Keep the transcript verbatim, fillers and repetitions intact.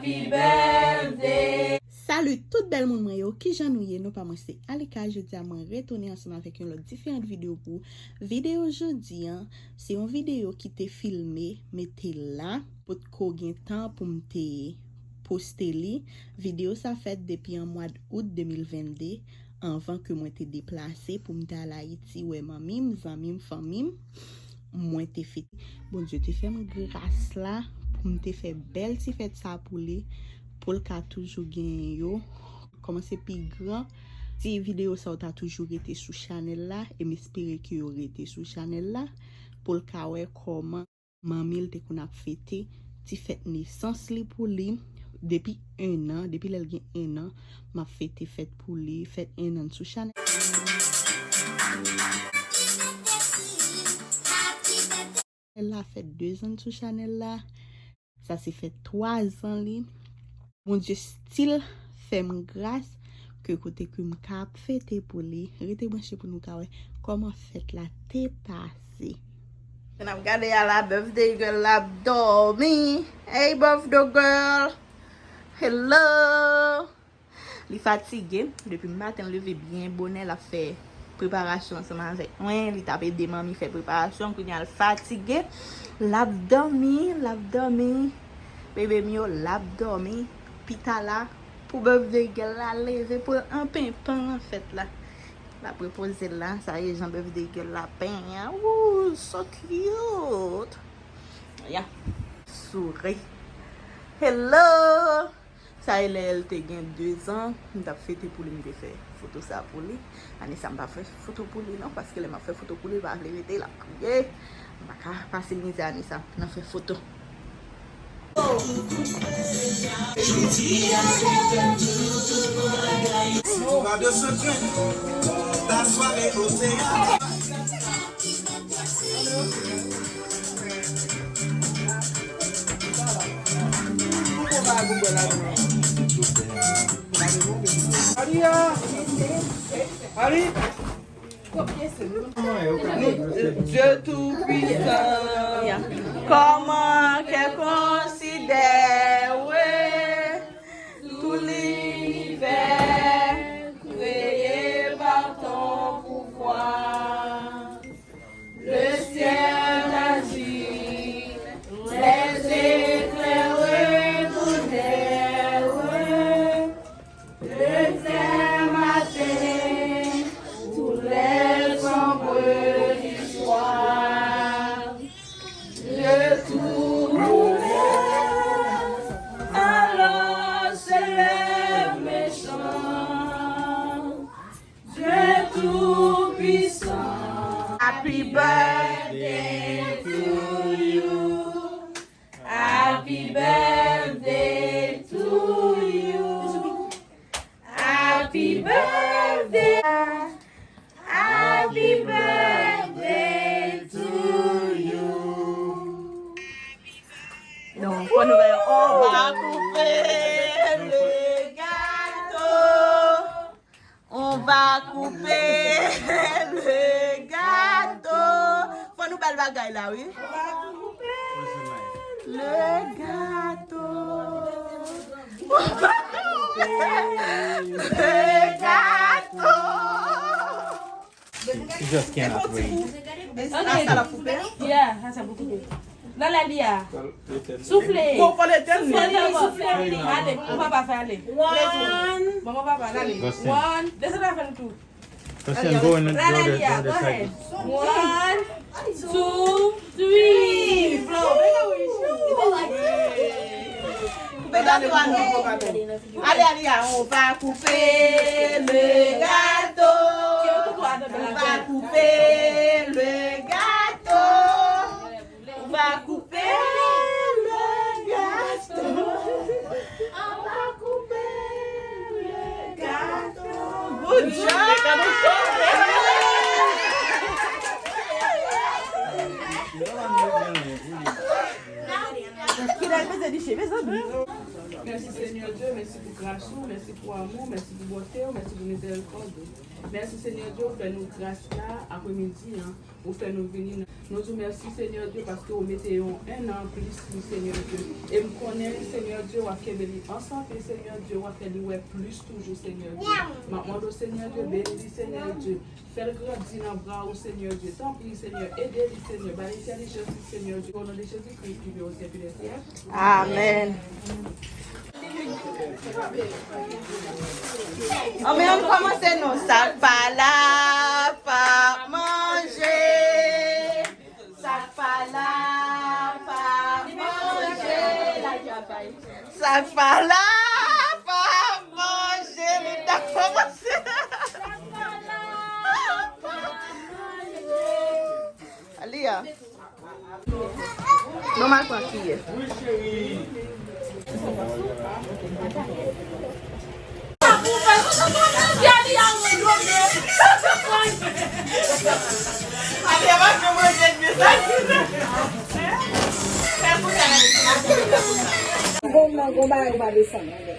Happy birthday. Salut tout bèl moun mwen yo, kijan nou ye? Non pa mwen se Alika, jodi a mwen retounen ansanm avèk yon lòt diferan videyo pou ou. Videyo jodi an, se yon videyo ki te filme, mete la, potko gen tan pou m te poste li. Videyo sa fèt depi an mwa d out de mil vennde, anvan ke mwen te deplase pou m te al Ayiti wè manmi m, zanmi m, fanmi m. Mwen te fete. Bondye te fè m gras la pou m te fè bèl ti fèt sa pou li, pou l ka toujou genyen yo. Kòmanse pi gran, si videyo sa yo ta toujou rete sou chanèl la, e m espere ke yo rete sou chanèl la, pou l ka wè kòman manmi l te konn ap fete ti fèt nesans li pou li depi en an, depi lè l gen en an, m ap fete fèt pou li, fèt en an sou chanèl la, fèt de zan sou chanèl la, sa se fèt twa zan li. Bondye still fè m gras ke kote ke m ka ap fete pou li. Rete branche pou nou ka wè kòman fèt la te pase. N ap gade a la birthday girl la ap dòmi. Hey birthday girl. Hello. Li fatige. Depi maten l leve byen bonè, l ap fè preparasyon ansanm avèk mwen. Li t ap ede manmi fè preparasyon. Kounye a l fatige. L ap dòmi, l ap dòmi. Bebe m yo, l ap dòmi. Pita la, pou birthday girl la leve, pou l anpenpan nan fèt la. L ap repoze l la. Sa e jan birthday girl la penyen. Ooh, so cute. Ya. Souri. Hello. Sa e lè l te gen de zan, m t ap fete pou li, m te fè foto sa pou li. Ane sa m pa fè foto pou li non, paske lè m ap fè foto pou li, l pa vle rete, l ap kriye. M pa ka pase mizè ane sa nan fè foto. Dieu Tout-Puissant. Kòman kè konsidere tout linivè kreye pa ton pouvwa. Le ciel agit, les éclairs rebondèrent, le clair matin, tous les ombres du soir, le tout alors s'élève méchant. Dieu Tout-Puissant. Happy birthday to you. Happy birthday to you. Happy birthday. Happy birthday to you. Donc, fò nou fè, on va couper le gâteau. On va couper le gâteau. Fò nou ba l bagay la, wi. Le gâteau. On va couper le gâteau. She just cannot wait. Ok. Yeah, sa, sa pou koupe. Nan lè li a. Soufle. Bon, fò l etenn li. Soufle, soufle, ale, pou papa fè ale. One. Bon, bon, papa, ale. One. Desann la fè l tou. Go ahead. One, two, three. Koupe gato a nou. Ale, ale, ale, on va couper le gâteau. On va couper le gâteau. On va couper le gâteau. On va couper le gâteau. Good job. Ki lè l peze diche, mezanmi. Mèsi, Senyè Dye, mèsi pou gras ou, mèsi pou amou, mèsi pou bonte ou, mèsi pou mizèrikòd ou. Mèsi, Senyè Dye, ou fè nou gras la aprèmidi an, ou fè nou vini. Nou di w mèsi, Senyè Dye, paske ou mete yon en an anplis li, Senyè Dye. E m konnen, Senyè Dye, w ap kenbe li an sante, Senyè Dye, w ap fè li wè plis toujou, Senyè Dye. M ap mande w, Senyè Dye, beni li, Senyè Dye. Fè l grandi nan bra ou, Senyè Dye. Tanpri, Senyè, ede li, Senyè. Ba l entèlijans li, Senyè Dye. O non de Jezi Kris ki viv au siècle des siècles. Amèn. Anmè, ann kòmanse non. Sa k pa la, pa manje. Sa k pa la, pa manje. Sa k pa la, pa manje. Li t ap kòmanse. Li a. Nou mal pran kiyè. Gon nan gon bagay ou pa desann anlè.